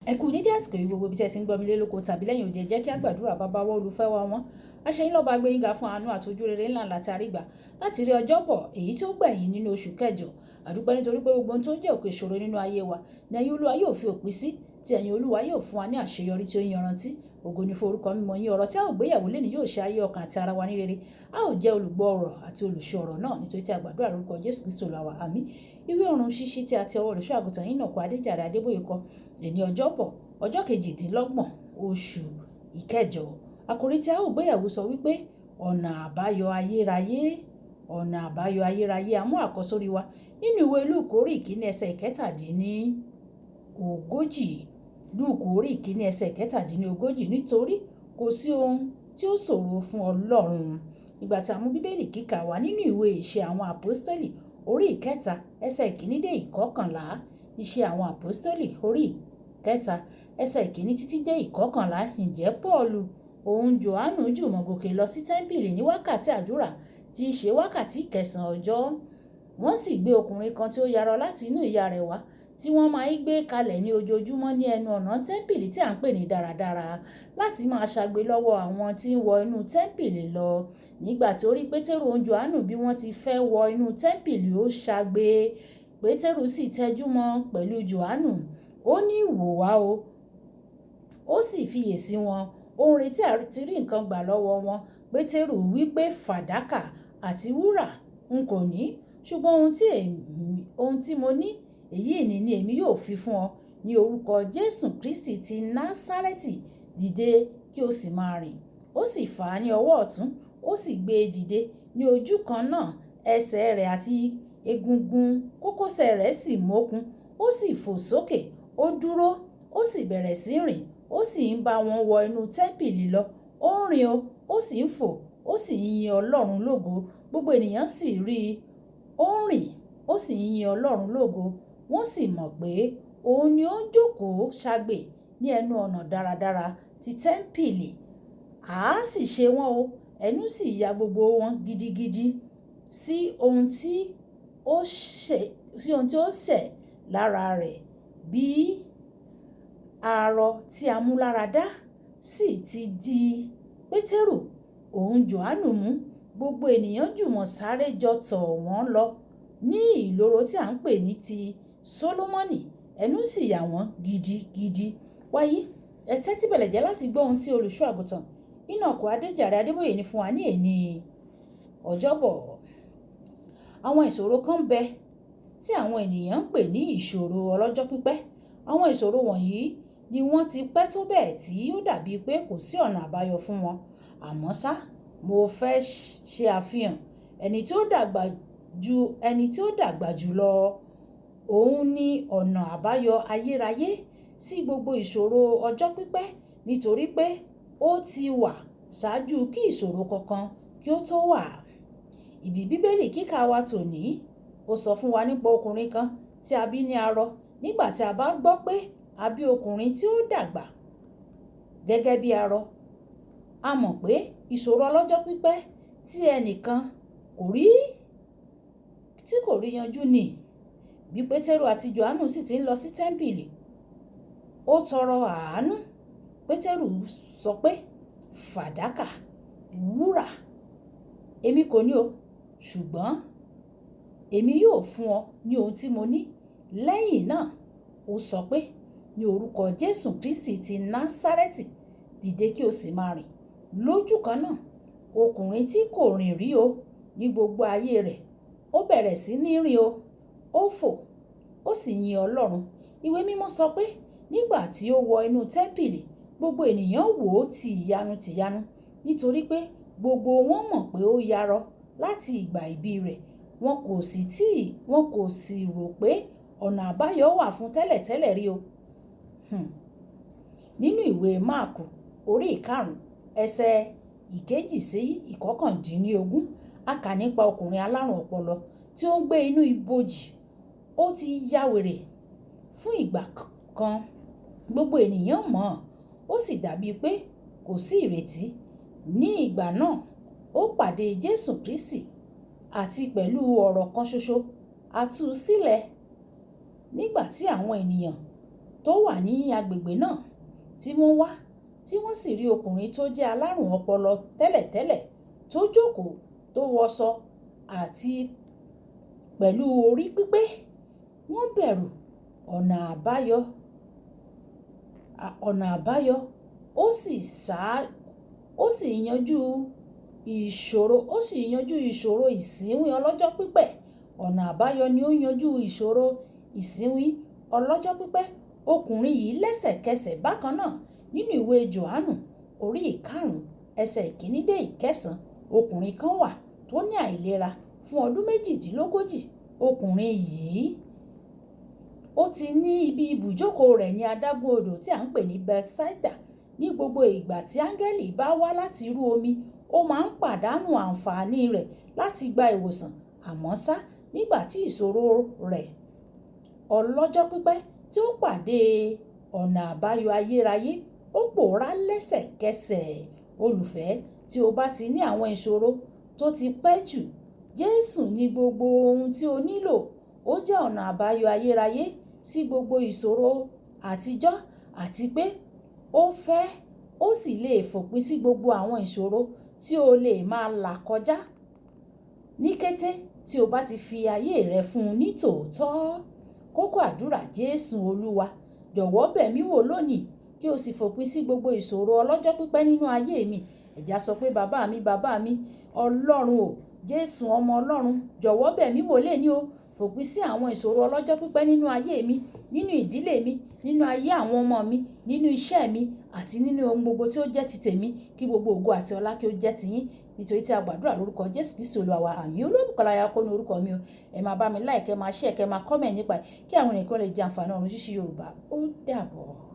Ẹ kú dédé àsìkò yìí gbogbo ibi tí ẹ ti ń gbọ́ mi lé lóko tàbí lẹ́yìn òde. Jẹ́ kí a gbàdúrà. Bàbá wa, olùfẹ́ wa wọn. Aṣẹ́yìn lọ́ba gbé yín ga fún àánú àti ojú rere ńlá ńlá tí a rí gbà láti rí ọjọ́bọ̀ èyí tí ó gbẹ̀yìn nínú oṣù kẹjọ. Àdúpẹ́ nítorí pé gbogbo ohun tó jẹ́ òkè ìṣòro nínú ayé wa ní ẹ̀yin Olúwa yóò fi òpin sí, tí ẹ̀yin Olúwa yóò fún wa ní àṣeyọrí tí ó yanrantí. Ògo ni fún orúkọ mímọ́ yín. Ọ̀rọ̀ tí a ó gbéyẹ̀wò lénìí yóò ṣe ayé, ọkàn àti ara wa ní rere. A ó jẹ́ olùgbọ́ ọ̀rọ̀ àti olùṣe ọ̀rọ̀ náà, nítorí tí a gbàdúrà lórúkọ Jésù Kristi Olúwa wa. Àmín. Ìwé ọ̀run ṣíṣí tí a ti ọwọ́ olùṣọ́ àgùntàn Enoch Adéjàre Adébóyè kọ èní ọjọ́bọ̀, ọjọ́ 28 oṣù ìkẹjọ. Àkòrí tí a ó gbéyẹ̀wò sọ wípé ọ̀nà àbáyọ ayérayé, ọ̀nà àbáyọ ayérayé. A mú àkọ́sórí wa nínú ìwé Lúùkù orí 1 ẹsẹ̀ 37. Lúùkù orí 1 ẹsẹ̀ 37. Nítorí kò sí ohun tí ó ṣòro fún Ọlọ́run. Ìgbà tí a mú Bíbélì kíkà wá nínú ìwé Ìṣe àwọn Àpọ́stélì orí 3 ẹsẹ̀ 1 dé 11. Ìṣe àwọn Àpọ́stélì orí 3 ẹsẹ̀ 1 títí dé 11. Ǹjẹ́ Pọ́ọ̀lù òun Jòhánù jùmọ̀ gòkè lọ sí tẹ́ḿpìlì ní wákàtí àdúrà, tí í ṣe wákàtí kẹsàn-án ọjọ́. Wọ́n sì gbé ọkùnrin kan tí ó yarọ láti inú ìyá rẹ̀ wá, tí wọ́n máa ń gbé kalẹ̀ ní ojoojúmọ́ ní ẹnu ọ̀nà tẹ́ḿpìlì tí à ń pè ní Dáradára, láti máa ṣagbe lọ́wọ́ àwọn tí ń wọ inú tẹ́ḿpìlì lọ. Nígbà tí ó rí Pétérù òun Jòhánù bí wọ́n ti fẹ́ wọ inú tẹ́ḿpìlì, ó ṣagbe. Pétérù sì tẹjúmọ́ pẹ̀lú Jòhánù. Ó ní, "Wò wá o." Ó sì fiyèsí wọn. Ó ń retí àti rí nǹkan gbà lọ́wọ́ wọn. Pétérù wí pé, "Fàdákà àti wúrà n kò ní, ṣùgbọ́n ohun tí mo ní, èyí ni èmi yóò fi fún ọ. Ní orúkọ Jésù Kristi ti Násárẹ́tì, dìde kí o sì máa rìn." Ó sì fà á ní ọwọ́ ọ̀tún, ó sì gbé e dìde ní ojú kan náà. Ẹsẹ̀ rẹ̀ àti egungun kókósẹ̀ rẹ̀ sì mókun. Ó sì fò sókè, ó dúró, ó sì bẹ̀rẹ̀ sí rìn, ó sì ń bá wọn wọ inú tẹ́ḿpìlì lọ. Ó ń rìn o, ó sì ń fò, ó sì ń yin Ọlọ́run lógo. Gbogbo ènìyàn sì rí i. Ó ń rìn, ó sì ń yin Ọlọ́run lógo. Wọ́n sì mọ̀ pé òun ni ó ń jókòó ṣagbe ní ẹnu ọ̀nà Dáradára ti tẹ́ḿpìlì. Àá sì ṣe wọ́n o, ẹnu sì ya gbogbo wọn gidigidi sí ohun tí ó ṣẹ̀ lára rẹ̀, bí arọ tí a mú lára dá sì ti di Pétérù òun Jòhánù mú. Gbogbo ènìyàn jùmọ̀ sáré jọ tọ̀ wọ́n lọ ní ìloro tí à ń pè ní ti Sólómọ́nì. Ẹnu sì yà wọ́n gidigidi. Wáyé, ẹ tẹ́tí bẹ̀lẹ̀ jẹ́ láti gbọ́ ohun tí olùṣọ́ àgùntàn Enoch Adéjàre Adébóyè ní fún wa ní èní ọjọ́bọ̀. Àwọn ìṣòro kan ń bẹ tí àwọn ènìyàn ń pè ní ìṣòro ọlọ́jọ́ pípẹ́. Àwọn ìṣòro wọ̀nyí ni wọ́n ti pẹ́ tó bẹ́ẹ̀ tí ó dàbí pé kò sí ọ̀nà àbáyọ fún wọn. Àmọ́ ṣá, mo fẹ́ ṣe àfihàn ẹni tí ó dàgbà ju ẹni tí ó dàgbà jù lọ. Òun ní ọ̀nà àbáyọ ayérayé sí gbogbo ìṣòro ọjọ́ pípẹ́, nítorí pé ó ti wà ṣáájú kí ìṣòro kankan kí ó tó wà. Ibi Bíbélì kíkà wa tòní, ó sọ fún wa nípa ọkùnrin kan tí a bí ní arọ. Nígbà tí a bá gbọ́ pé a bí ọkùnrin tí ó dàgbà gẹ́gẹ́ bí arọ, a mọ̀ pé ìṣòro ọlọ́jọ́ pípẹ́ tí ẹnìkan kò rí, tí kò rí yanjú ni. Bí Pétérù àti Jòhánù sì ti ń lọ sí tẹ́ḿpìlì, ó tọrọ àánú. Pétérù sọ pé, "Fàdákà, wúrà, èmi kò ní o, ṣùgbọ́n èmi yóò fún ọ ní ohun tí mo ní." Lẹ́yìn náà, ó sọ pé, "Ní orúkọ Jésù Kristi ti Násárẹ́tì, dìde kí o sì máa rìn." Lójú kan náà, ọkùnrin tí kò rìn rí o ní gbogbo ayé rẹ̀, ó bẹ̀rẹ̀ sí ní rìn o, ó fò, ó sì yin Ọlọ́run. Ìwé mímọ́ sọ pé nígbà tí ó wọ inú tẹ́ḿpìlì, gbogbo ènìyàn wò ó ti ìyanu tìyanu, nítorí pé gbogbo wọn mọ̀ pé ó yarọ láti ìgbà ìbí rẹ̀. Wọn kò sì rò pé ọ̀nà àbáyọ wà fún tẹ́lẹ̀tẹ́lẹ̀ rí o. Nínú ìwé Máàkù orí 5 ẹsẹ̀ 2 sí 19, a kà nípa ọkùnrin alárùn ọpọlọ tí ó ń gbé inú ibojì. Ó ti ya wèrè fún ìgbà kan. Gbogbo ènìyàn mọ̀, ó sì dàbí pé kò sí ìrètí. Ní ìgbà náà, ó pàdé Jésù Kristi àti pẹ̀lú ọ̀rọ̀ kan ṣoṣo, a tú u sílẹ̀. Nígbà tí àwọn ènìyàn tó tó wà ní agbègbè náà tí wọ́n wá, tí wọ́n sì rí ọkùnrin tó jẹ́ alárùn ọpọlọ tẹ́lẹ̀tẹ́lẹ̀ tó jókòó, tó wọṣọ àti pẹ̀lú orí pípé, wọ́n bẹ̀rù. Ọ̀nà àbáyọ ó sì yanjú ìṣòro ìsínwín ọlọ́jọ́ pípẹ́. Ọ̀nà àbáyọ ni ó yanjú ìṣòro ìsínwín ọlọ́jọ́ pípẹ́ ọkùnrin yìí lẹ́sẹ̀kẹsẹ̀. Bákan náà, nínú ìwé Jòhánù orí 5, ẹsẹ̀ 1 dé 9, ọkùnrin kan wà tó ní àìlera fún ọdún 38. Ọkùnrin yìí ó ti ní ibi ibùjókòó rẹ̀ ní adágún odò tí à ń pè ní Bethsaida. Ní gbogbo ìgbà tí áńgẹ́lì bá wá láti rú omi, ó máa ń pàdánù àǹfààní rẹ̀ láti gba ìwòsàn. Àmọ́ ṣá, nígbà tí ìṣòro rẹ̀ ọlọ́jọ́ pípẹ́ tí ó pàdé ọ̀nà àbáyọ ayérayé, ó pòórá lẹ́sẹ̀kẹsẹ̀. Olùfẹ́, tí o bá ti ní àwọn ìṣòro tó ti pẹ́ jù, Jésù ní gbogbo ohun tí o nílò. Ó jẹ́ ọ̀nà àbáyọ ayérayé sí gbogbo ìṣòro àtijọ́, àti pé ó fẹ́ ó sì lè fòpin sí gbogbo àwọn ìṣòro tí o lè máa là kọjá ní kété tí o bá ti fi ayé rẹ fún un ní tòótọ́. Kókó àdúrà: Jésù Olúwa, jọ̀wọ́ bẹ̀ mí wò lónìí, kí o sì fòpin sí gbogbo ìṣòro ọlọ́jọ́ pípẹ́ nínú ayé mi. Ẹ jẹ́ á sọ pé, "Bàbá mi, bàbá mi, Ọlọ́run o, Jésù ọmọ Ọlọ́run, jọ̀wọ́ bẹ̀ mí wò léni o. Fòpin sí àwọn ìṣòro ọlọ́jọ́ pípẹ́ nínú ayé mi, nínú ìdílé mi, nínú ayé àwọn ọmọ mi, nínú iṣẹ́ mi àti nínú ohun gbogbo tí ó jẹ́ ti tèmi. Kí gbogbo ògo àti ọlá kí ó jẹ́ tiyín." Nítorí tí a gbàdúrà lórúkọ Jésù Kristi Olúwa wa. Àmín. Olúbùkọ́lá Ayákó ní orúkọ mi o. Ẹ máa bá mi like, ẹ máa share, kẹ́ máa comment nípa ẹ̀, kí àwọn ènìyàn lè jẹ àǹfààní ọ̀run ṣíṣí Yorùbá. Ó dàbọ̀.